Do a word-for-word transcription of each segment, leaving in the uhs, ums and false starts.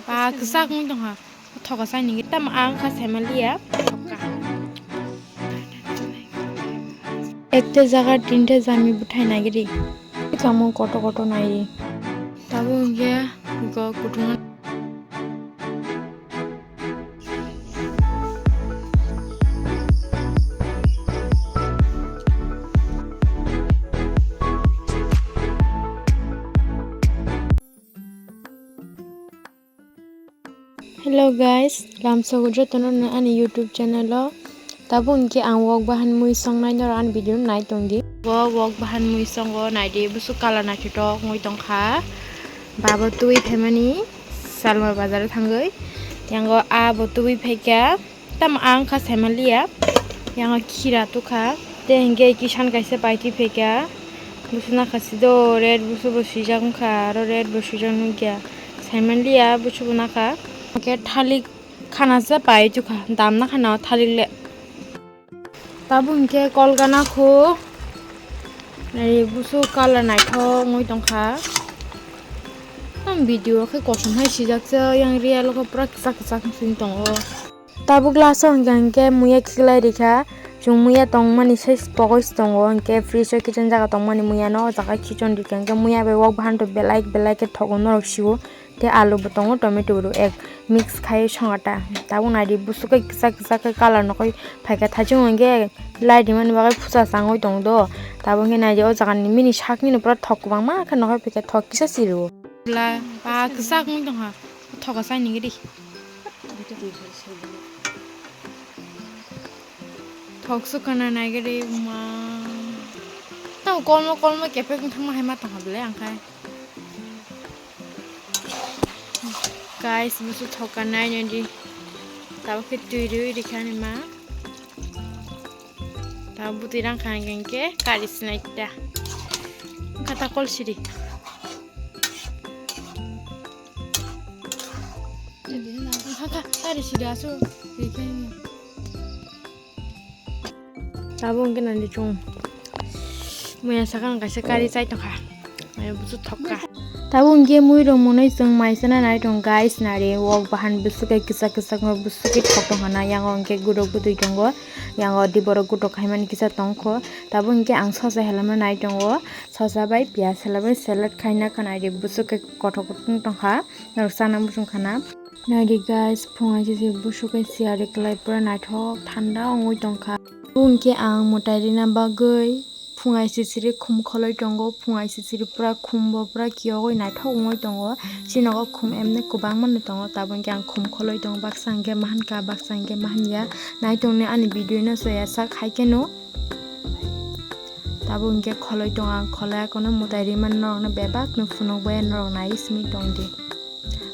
Ba kwchak wng tongha. Thoka sai nini tamo ang kha saimaliya. Ekta jaga tinta jami bwthai nagiri. Tamo koto koto nai. Tabo hwnkhe go kutung. Hello guys, lamsogo jotono no ani YouTube channel o. Tabuk hwnkhe ang wok bahan mui songnai norok ani video no nai tongdi. Bo wok bahan mui songo naidi, busuk colour naithotok wngwi tongkha. Babo twi phaimani Salmar bazar o thangwi. Yango a bo twi phaikha. Tamo ang kha saimaliya, yang khira tukha. Tei hwnkhe kisan kaisa paiti phaikha. Busu nakha sido red busu bo swijak wngkha, aro red bo swijak nukya. Saimaliya busu bo nakha. Hwnkhe thalik khana se pai tukha, dam nakha na thalik le. Tabuk hwnkhe kolgana kho. Nai busu colour naithok wngwi tongkha. Ang video khe kosom hai swijak se, yang real khe pura kwchak kwchak wngwi tongo. Tabuk last o hwnkha hwnkhe muya khiklai rikha. Chwng muya tongmani sai pokoi se tongo, hwnkhe fridge o kitchen jaga tongmani muya no o jaga khichon rikha, hwnkhe muya bai wok bahan to belai belai khe thogo norok sio. Tei alu bo tongo, tomato bo rw ek mix khai songo ta. Tabuk naidi busuk khe kwchak kwchak khe colour nokoi phaikha, thaichung hwnkhe light rimani bagwi phusa changwi tongo do. Tabuk hwnkhe naidi o jaga ni mini sak nini pura thok kwbangma khe nokoi phaikha, thok kisa si rw. Bla ba kwchak wng tongkha, thoka sai nini di. Thok sukana naigari ma. Tamo kolmo kolmo kepek wng thangma hai ma tongha belai ang khai. Guys, busu thoka nai nai di. Tabo khe twi rwi rikha ni ma. Tabo bwtwi rang kha hwnkhe kari sinai ta. Kata kol siri. Kha, kha, kari siri asu. Tabuk hwnkhe nani chwng muya sakang kaisa kari chai tongkha. Maya busu thokka. Tabuk hwnkhe mui rok monoi chwng mai chana nai tong guys, nari wok bahan busu khe kisa kisa busu khe thok tongkha na, yango hwnkhe gudok bwtwi tongo, yango di borok gudok khaimani kisa tongkho. Tabuk hwnkhe ang sosa helama nai tongo, sosa bai piyaj helama salad khaina kha nai di busu khe kothok kothok tongkha. Norok chana muchung khana. Naidi guys, phung aisisi busu khe siyari kwlai pura naithok thanda wngwi tongkha. Bo hwnkhe ang mwtai rina bagwi phung aisisi ri khum kholoi tongo, phung aisisi ri pura khum bo pura kiyogwi naithok wngwi tongo. Chini nogo khum emni kwbangma no tongo, tabuk hwnkhe ang khum kholoi tongo, baksa hwnkhe mahankha, baksa hwnkhe mahankya. Naitongni ani video no soya sak hai kheno. Tabuk hwnkhe kholoi tongo ang, kholoi akono mwtai rimani norokno bebak no phunukbai norok nai simi tongdi.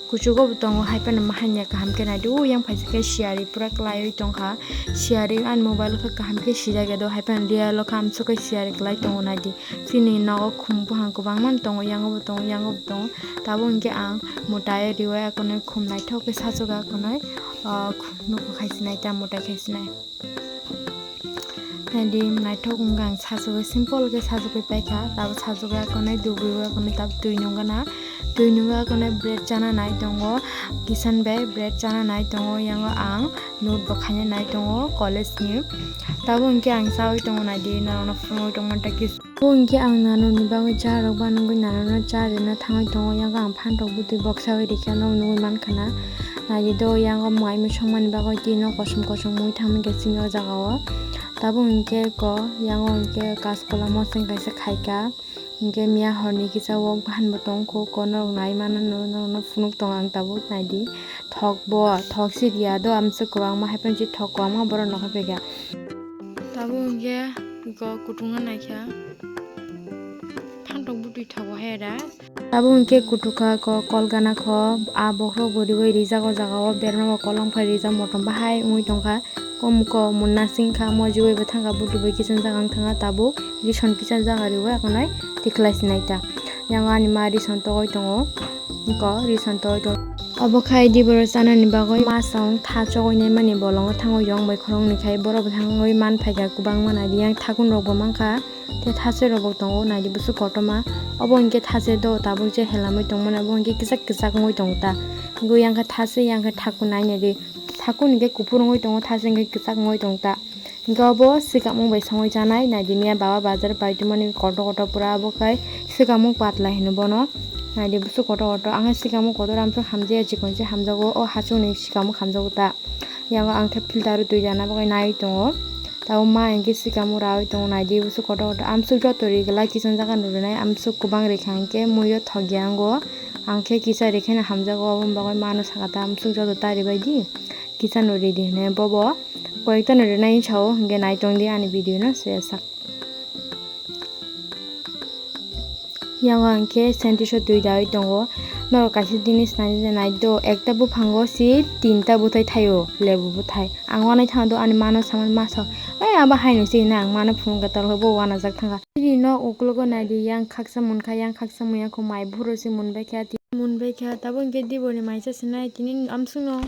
Kuchugo bo tongo, hai phano mahankya kaham khe naidi, o yang phaisa khe siyari pura kwlaiwi tongkha. Siyari ani mobile khe kaham khe sijak ya do, hai phano real o khe amsuk khe siyari kwlai tongo naidi. Chini nogo khum buphang kwbangma no tongo, yango bo tongo, yango bo tongo. Tabuk hwnkhe ang mwtai riwi akonoi khum naithok khe sachuk akonoi, ah, nukhung khai sinai ta mwtai khai sinai. Naidi naithok wngkha ang sachugwi, simple khe sachugwi paikha, tabuk sachugwi akonoi dugwi akonoi tabuk twi nungkha na, twi nungwi akonoi bread chana nai tongo, kisan bai bread chana nai tongo, yango ang note bo khaina nai tongo college ni. Tabuk hwnkhe ang chawi tongo naidi, norokno phunugwi tongmani ta kis-, bo hwnkhe ang nanoni bagwi cha rok banugwi nanono cha rwna thangwi tongo, yango ang phantok bwtwi boksawi rikha, norok nugwi mankha na. Naidi do yango mai mui songmani bagwi tino kosom kosom mui thangmani khe chini o jaga o. Tabuk hwnkhe ko yango hwnkhe kaskola moseng kaisa khaika. Hwnkhe miya horni kisa wok bahan bo tongkho, ko norok nai mano no, norokno phunuk tongo ang tabuk naidi. Thok bo, thok si riya do, amswk kwbangma hai phano si thok kwbangma borok nokha phaikha. Tabuk hwnkhe ko kutung no naikha. Phantok bwtwi thogo hai da. Tabuk hwnkhe kutukha ko kol gana kho, a bokhorok bo riwi rijak o jaga o, berma bo kolom khai rijak, motom bahai wngwi tongkha. Kom ko munna singkha, mojiwi bo thangkha, butubo kichon jaga wng thangkha, tabuk rison kichon jaga riwi akonai tikhlai sinai ta. Yang ani ma rison togoi tongo, ko rison togoi tongo. Obo khai diboro chanani bagwi masong tha chogwi naimani bolongo thangwi yong bai khoroknwi khai borok bo thangwi man phaikha kwbangma naidi yang thakun rokbo mankha. Tei thaswi rokbo tongo naidi busu kotorma. Obo hinkhe thaswi do tabuk je helamwi tongmani obo hinkhe kisak kisak wngwi tongo ta. Hinkhe yang khe thaswi yang khe thakun nai naidi. Thakun hinkhe kuphur wngwi tongo thaswi hinkhe kisak wngwi tong ta. Hinkhe obo swkangmung bai songwi chanai naidi miya baba bazar pai tongmani kotor kotor pura obo khai swkangmung patla hino bono. Naidi busu kotor kotor ang khe swkangmung kotor amsuk hamjaya chikon se hamjago o hachukni swkangmung hamjago ta. Yango ang khe filter o twi rana bagwi naiwi tongo. Tabuk ma hinkhe swkangmung raui tongo naidi busu kotor kotor amsuk joto ri glak kisa jaga no rinai amsuk kwbang rikha hinkhe muiyo thokya ango. Ang khe kisa rikheno hamjago oboni bagwi mano sakha ta amsuk joto ta ribaidi kisa no ridi hinwi bobo. Koyekta no rinai sao hinkhe nai tongdi ani video no se sak. Yango ang khe scientist o twi daui tongo. Norok kaisa jinis nai nai do ekta buphango si tinta bwthai thaio lebu bwthai. Ang wanai thangdo ani mano samani masa. Ei abo haino si na ang mano phunukha talo bo wanajak thangkha. Bini nok uklogo naidi yang khaksa munkha yang khaksa muya kho mai buphuru si munbaikha. Munbaikha, tabuk hinkhe diboni maisa sinai tini amsukno.